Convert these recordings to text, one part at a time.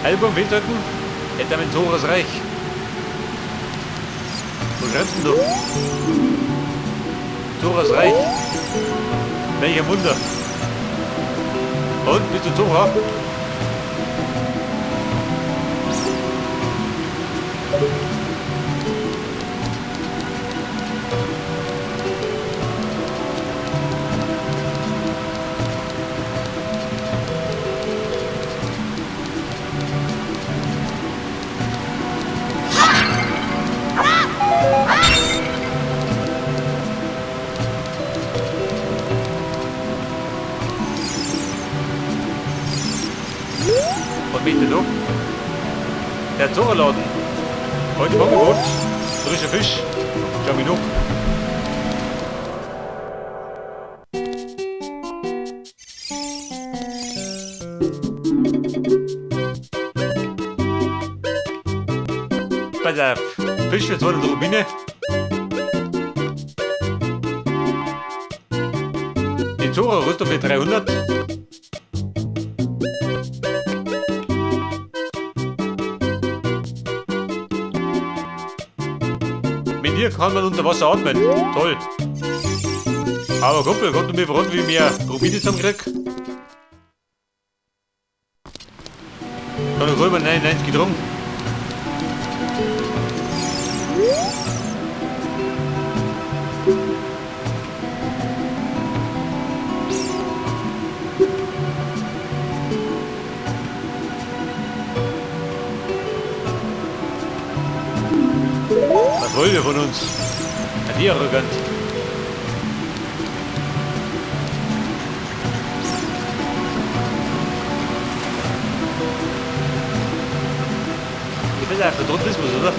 Album festhalten, hätte er mit Zoras Reich. Wo schreibst denn du? Zoras Reich. Welcher Wunder. Und, bist du Zora? Was möchte noch? Der Zora-Laden. Heute im Angebot. Frischer Fisch. Schau mich noch. Pass auf. Fisch für 200 Rubine. Die Zora-Rüstung für 300. Mit dir kann man unter Wasser atmen. Toll. Aber Kumpel, kommt du mir verraten, wie ich mehr Rubine zusammenkrieg? Kann ich rüber 99 getrunken. Was wollt ihr von uns? Ja, die arrogant. Ich bin einfach der Tourismus, oder?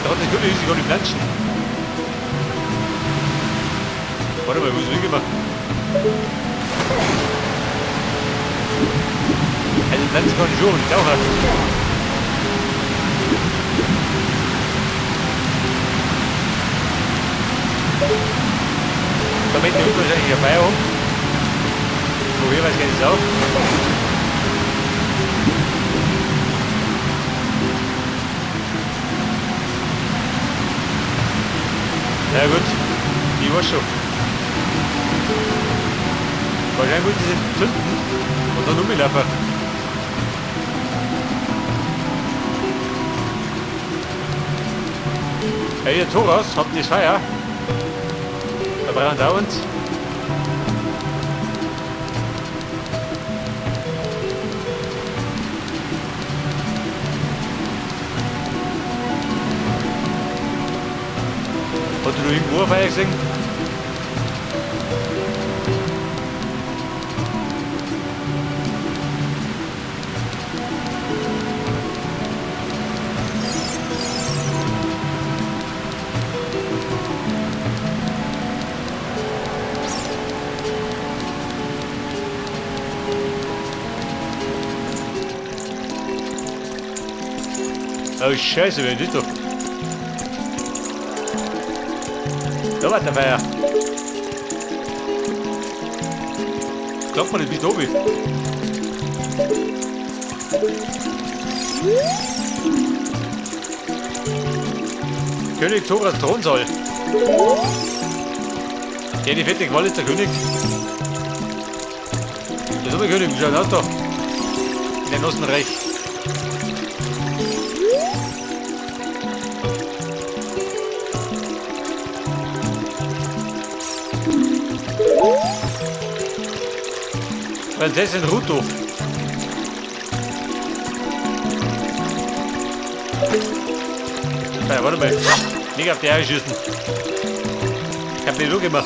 Da hat das König sich gar nicht planschen. Warte mal, wo ist denn gemacht? Also planschen kann ich schon, ich tauche. Da möchte ich wahrscheinlich eine Feier haben. Woher weiß keine Sau. Ja gut, ich weiß schon. Wahrscheinlich muss ich sie zünden und dann umlaufen. Hey, ihr Zoras, habt ihr Feuer? Da brennt auch uns. Hat du noch irgendwo ein Feuer gesehen? Oh Scheiße, wer ist das doch? Da war der Feuer. Glaubt man nicht, bis da oben. König Zoras Thronsaal. Ja, die fette Qual ist der König. Der ist der König, wie schaut aus da? In dem Osten Reich. Prinzessin Ruto. Ja, warte mal. Nicht auf die Eier schießen. Ich hab den gemacht.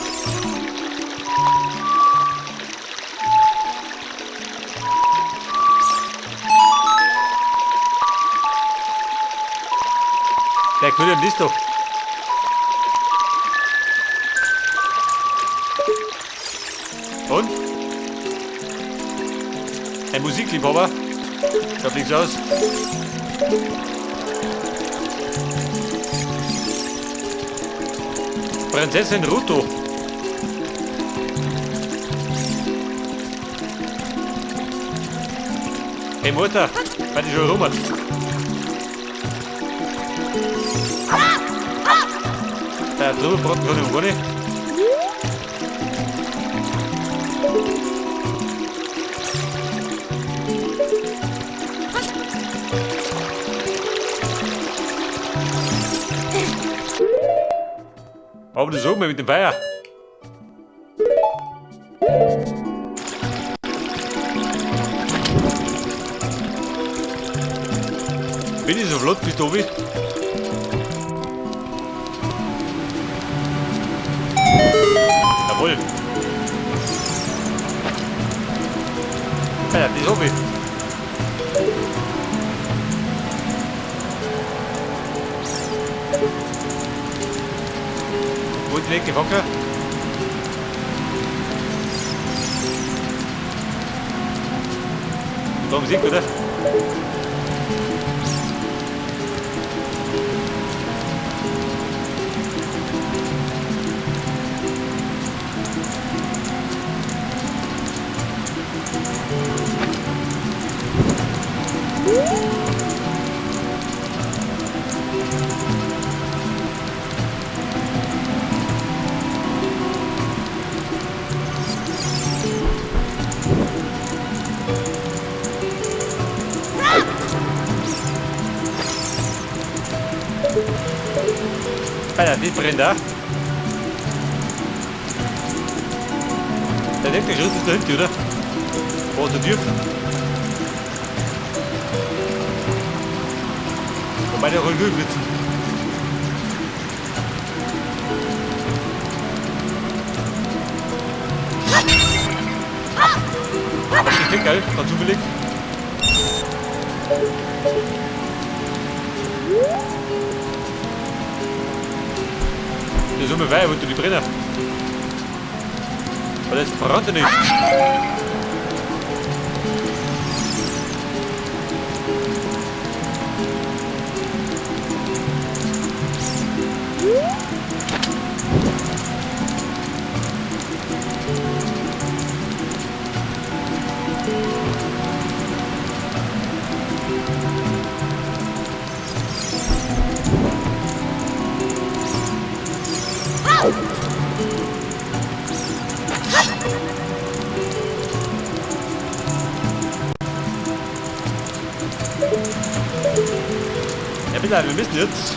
Der König ist doch. Und? Ein Musikliebhaber? Schaut nichts aus. Prinzessin Ruto. Hey Mutter, weil ich schon rum. Da drüber braten kann ich gar nicht. Aber das oben mit dem Feuer. Bin ich so flott, bist du oben? Jawohl. Ja, die ist oben. Wo ist die nächste Fackel? Da Musik, oder? Alter, die brennt da. Der nächste Schritt ist da hinten, oder? Wo ist der Tür? Wobei der auch in sitzen. Aber das ist geil, war zufällig. Die Summe wei, wo du die Brenner. Aber das brennt nicht. Ja bitte, wir müssen jetzt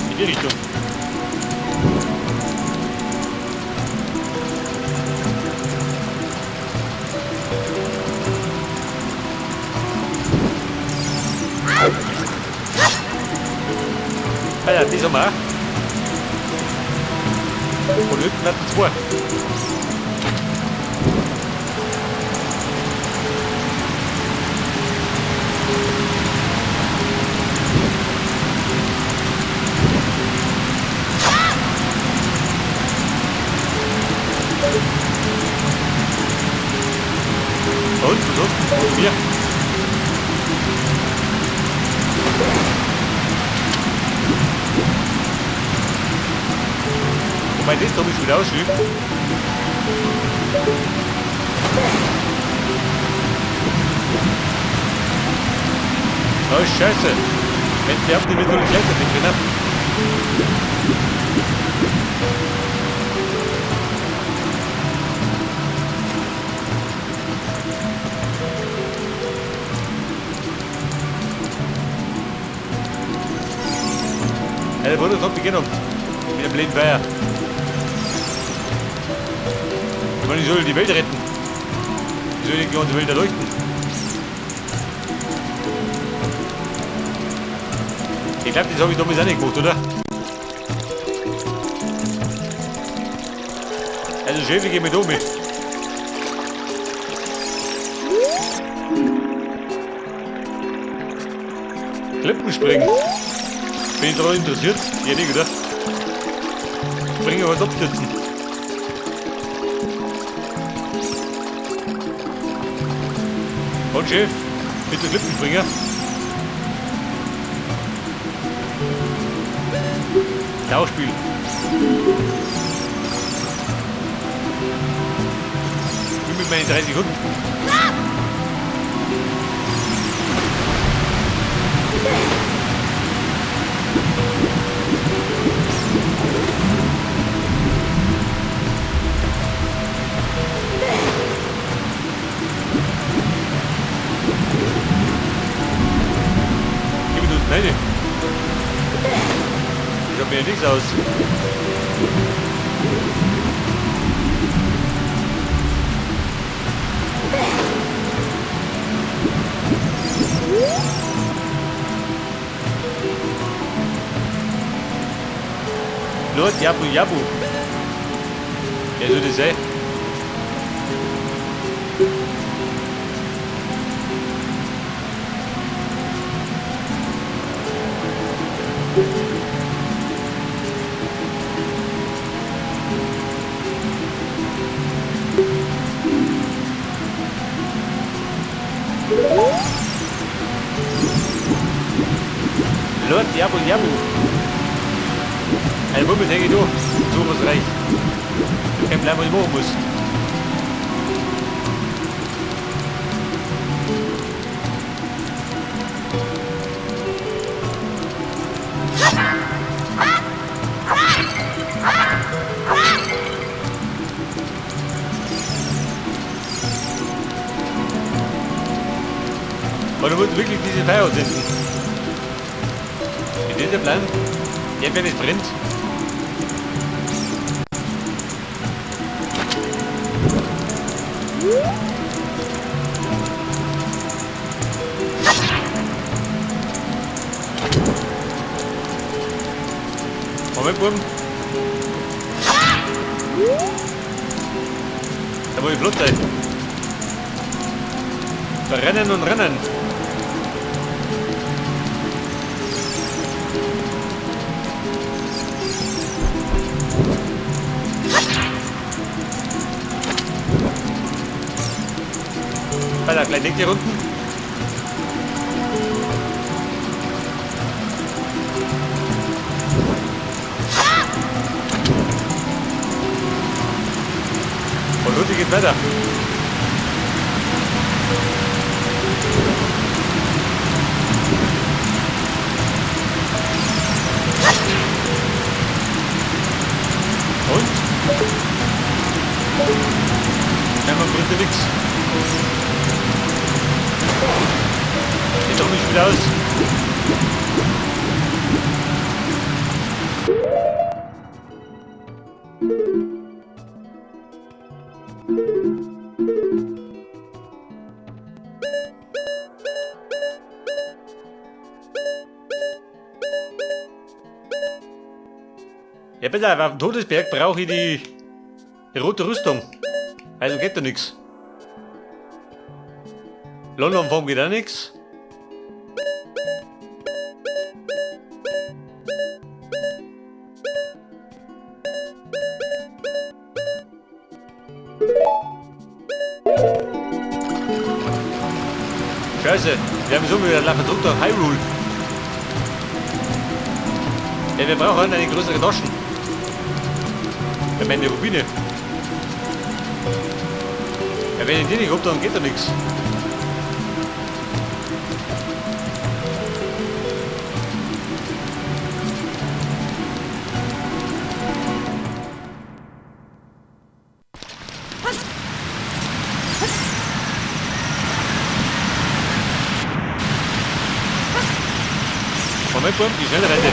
in die Richtung. Alter, die haben wir auch. Und hinten hatten zwei. Und, was sonst? Und wir. Wobei das da ist wieder ausschließt. Oh Scheiße! Wenn die haben die mit so einer gleichzeitig drin. Ja, der Bruder kommt, die gehen um. Mit dem blinden Weiher. Ich meine, ich soll die Welt retten. Ich soll die ganze Welt erleuchten. Ich glaube, das habe ich damals auch nicht gemacht, oder? Also Chef, ich gehe mit um. Klippen springen. Bin ich daran interessiert? Ja, nicht, oder? Springen und abstürzen. Und Chef, bitte Klippenspringer. Tauchspiel. Ich bin mit meinen 3 Sekunden. Gib mir unten rein. Ich hab mir ja nichts aus. Lord Jabu Jabu. Wer soll das sein? Lord Jabu Jabu. Ein Moment hänge ich da. So was reicht. Kein Plan, was ich machen muss. Aber du musst wirklich diese Feuer anzünden. Ist das der Plan? Ja, wenn es brennt. Moment, Buben. Da muss ich flott sein. Rennen und rennen. Weiter, gleich liegt hier unten. Und Runde geht weiter. Und? Scheinbar bringt ja nichts. Sieht doch nicht wieder aus. Ja, bitte, auf dem Todesberg brauche ich die rote Rüstung. Also geht da nichts. London Form geht auch nichts. Scheiße, wir haben so wieder laufen zurück nach Hyrule. Ja, wir brauchen eine größere Taschen. Wir haben eine Rubine. Ja, wenn ich die nicht hab, dann geht da nichts. Moment, Bub, die Schnellreise.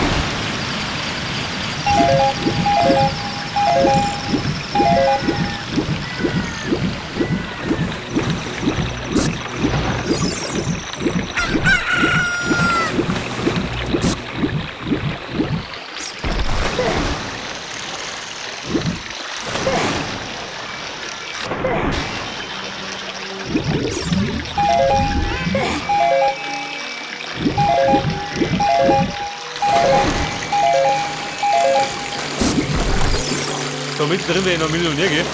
So, mittendrin wäre ich noch Millionär, gell?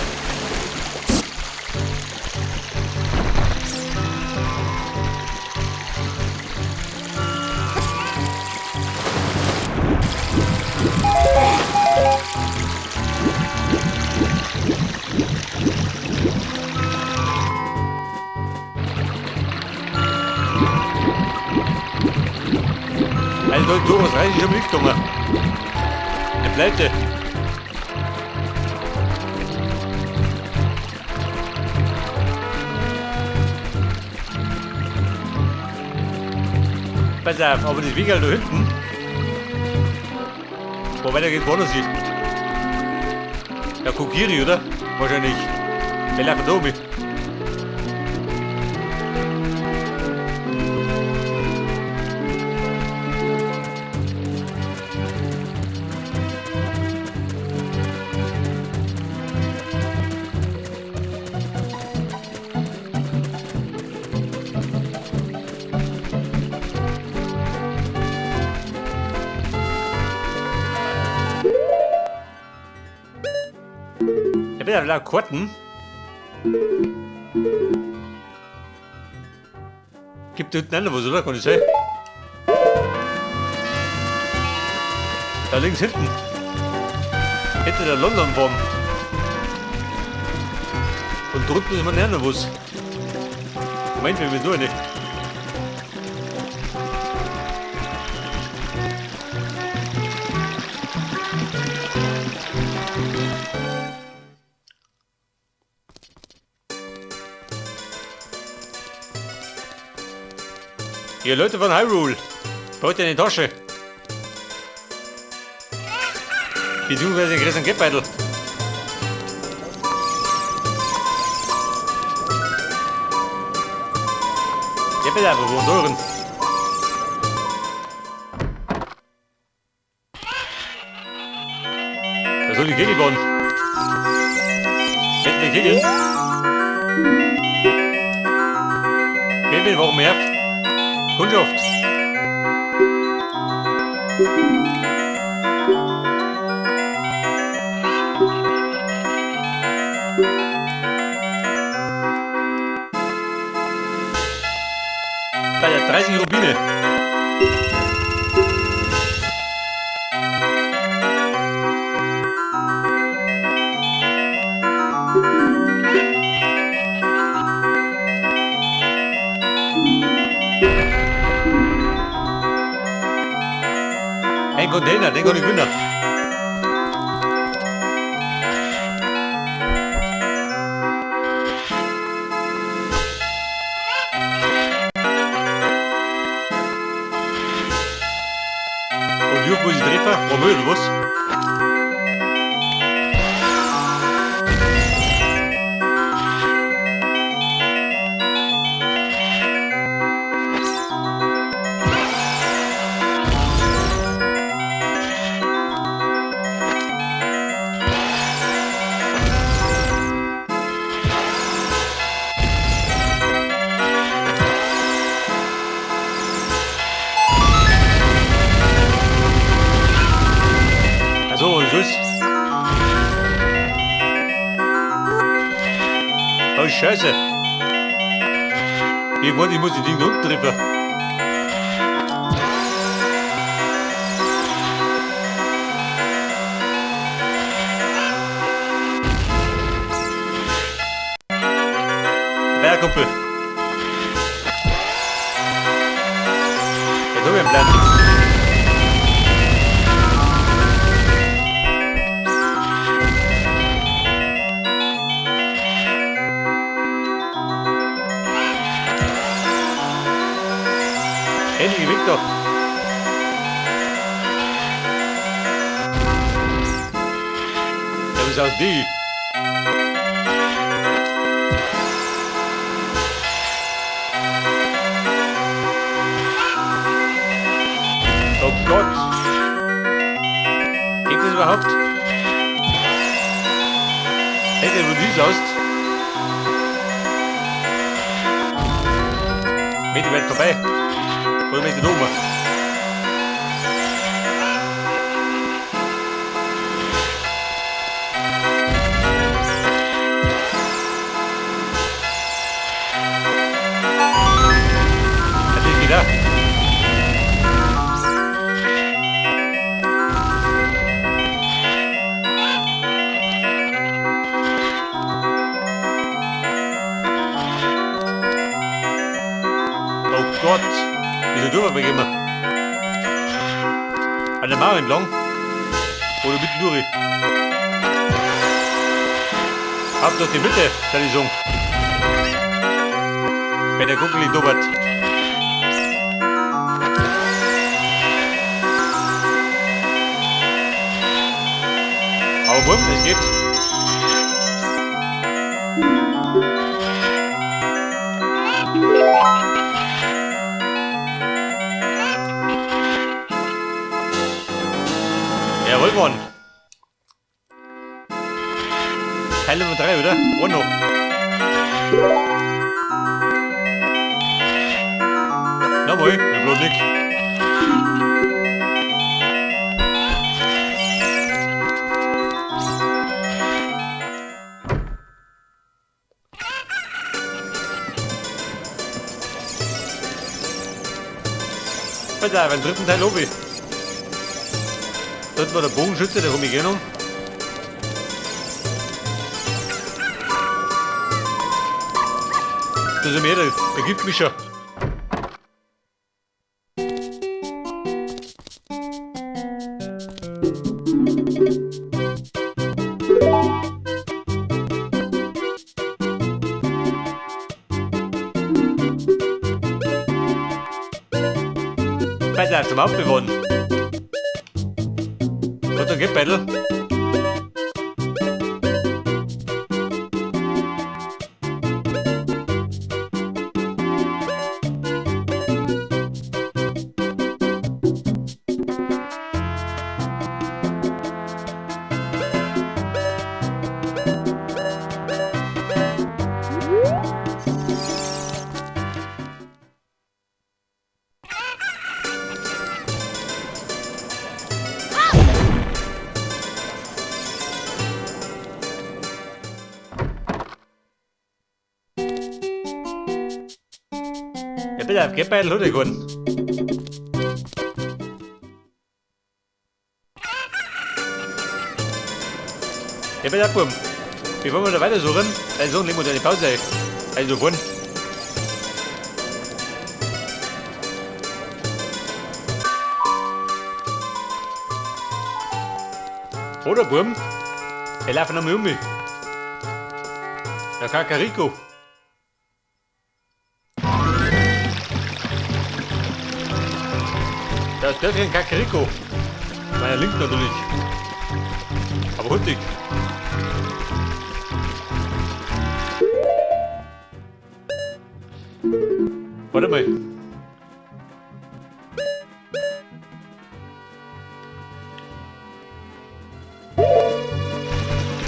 Da du, was reiß ich schon mitgegangen. Eine Pleite. Pass auf, aber das Wickerl da hinten. Wobei, da geht woanders hin. Ja, Kokiri, oder? Wahrscheinlich. Wir laufen da mit. Ich bin ja Karten. Gibt da hinten auch noch was, oder? Kann ich sein? Da links hinten. Hinter der London Farm. Und drunten ist man auch noch was. Moment, wir müssen nur eine. Ihr Leute von Hyrule, baut eine Tasche. Beziehungsweise einen größeren Geldbeutel. Ja, bitte, aber wo Toren? Da soll die Kegelbahn. Mit den Kegeln. Kevin, warum mehr? Kundschaft. Bei der 30 Rubine. Ein Container, den kann ich gewinnen. Und wie oft muss ich treffen? Einmal oder was? Also, Schluss. Oh, Scheiße. Irgendwann, ich muss die Dinge unten treffen. Bergkumpel. Jetzt hab ich einen Plan. Endlich weg da. Das ist auch die. Oh Gott. Geht das überhaupt? Hätte wo du aus? Meter weit vorbei. Oder bin ich da oben? Das ist wieder. Oh Gott! Wieso du begeben? An der Mauer entlang. Oder mitten durch. Ab durch die Mitte, kann ich sagen. Wenn der Guckeli dobbert. Aber bumm, es geht. Jawohl, Mann. Teil Nummer 3, oder? One noch. Jawohl, der Blutnick. Bitte, beim dritten Teil Lobby. Dort war der Bogenschütze, der komme ich gerne um. Das ist mehr der Giftmischer. Besser zum Aufbewahren. Und dann geht Battle. Ja, bitte, auf Geldbeutel hat er keinen. Ja, bitte, Bub. Bevor wir da weiter suchen, dein Sohn, legen wir eine Pause ein. Also vorn. Oder, Bub? Wir laufen nochmal um mich. Ja, Kakariko. Das Dörfchen Kakariko. Meiner Link natürlich. Aber hurtig. Warte mal.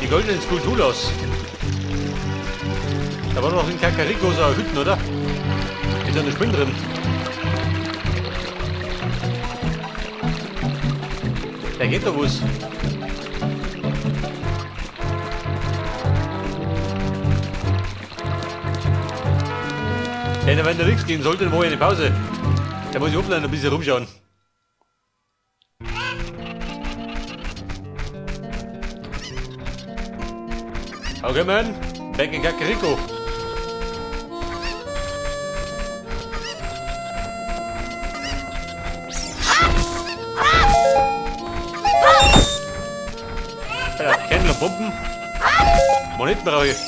Die goldenen Skulltulas. Da war noch in Kakariko so eine Hütten, oder? Ist ja eine Spinne drin. Da geht doch was. Ja, wenn da nichts gehen sollte, dann mache ich eine Pause. Da muss ich offline ein bisschen rumschauen. Okay, man. Back in Kakariko. Ja, Candle pumpen. Moneten brauche ich. Ist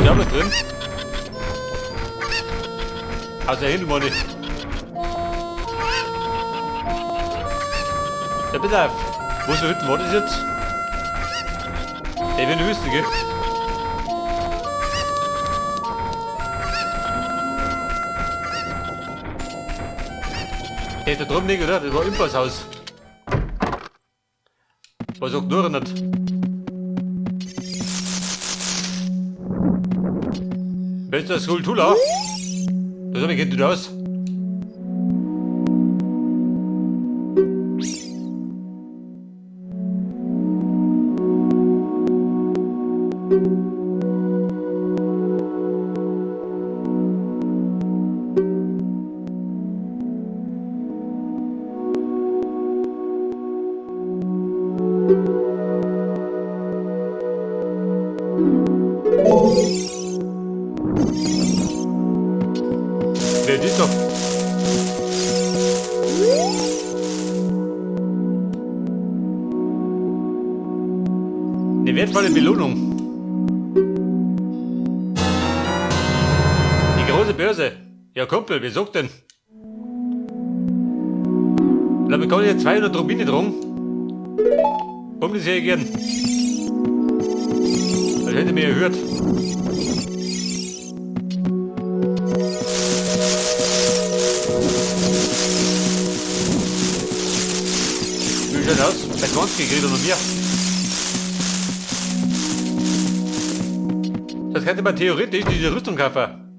da was drin? Also hinten meine ich. Ja, bitte auf. Wo ist der Hütten? War das jetzt? Ey, wir in der Wüste, gell? Der da drüben nicht, oder? Das war Impas Haus. Was sagt nur nicht? Wer ist das Skulltula? Das hab ich geht nicht aus. Wer ist doch? Eine wertvolle Belohnung. Die große Börse. Ja, Kumpel, wer sagt denn? Da bekomme ich jetzt 200 Rubine drum. Komm, das ich gern. Das hätte mir erhört. Wie schaut aus? Bei 20 kriegt er noch mehr. Das könnte man theoretisch diese Rüstung kaufen.